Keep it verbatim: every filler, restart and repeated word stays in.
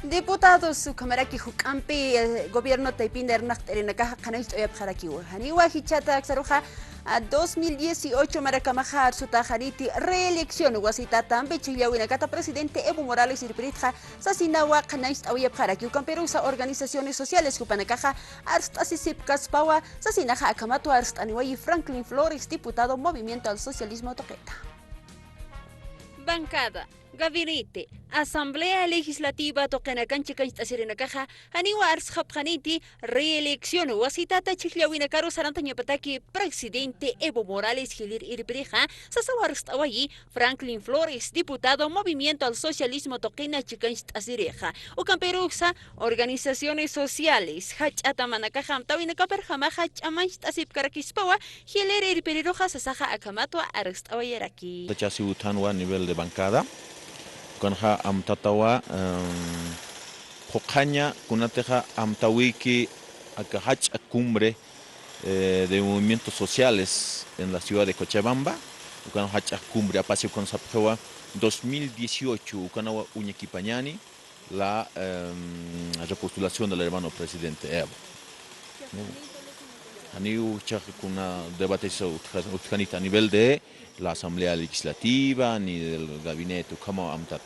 Diputados ukhamaraki juk'ampi, eh, gobierno taypin irnaqt'irinakaxa qhanañcht'awayapxarakiwa. Janiwa jichhata aksaruxa, a, dos mil dieciocho marakamaxa arsutaxaniti reelección wasitatampi chhijllawinakata presidente Evo Morales irpiritxa sasinawa qhanañcht'awayapxaraki. Ukampiruksa organizaciones sociales jupanakaxa arst'asisipkaspawa, sasinaxa akhamatwa arst'aniwayi Franklin Flores, diputado Movimiento al Socialismo tuqita. Bancada, gabinete, asamblea legislativa tuqinakan chikancht'asirinakaxa, janiwa arsxapxaniti reelección wasitata chhijllawinakaru sarantañapataki presidente Evo Morales jilir irpirixa, sasawa arst'awayi Franklin Flores, diputado Movimiento al Socialismo tuqina chikancht'asirixa. Ukampiruksa organizaciones sociales, jach'atamanakaxa amtawinakapirjamaxa ch'amancht'asipkarakispawa, jilir irpiriruxa sasaxa akhamatwa arst'awayaraki. Tachasiw utjanwa nivel de bancada, ukanxa amtatawa, em, phuqhaña kunatixa amtawiki aka jach'a cumbre, eh, de movimientos sociales en la ciudad de Cochabamba, ukan jach'a cumbre apasi ukan sapxiwa dos mil dieciocho, ukanawa uñakipañani la, em, repostulación del hermano presidente Evo. Janiw jichhax kuna debate utja-, utjanita a nivel de la Asamblea Legislativa ni del gabinete, ukhamaw amtata.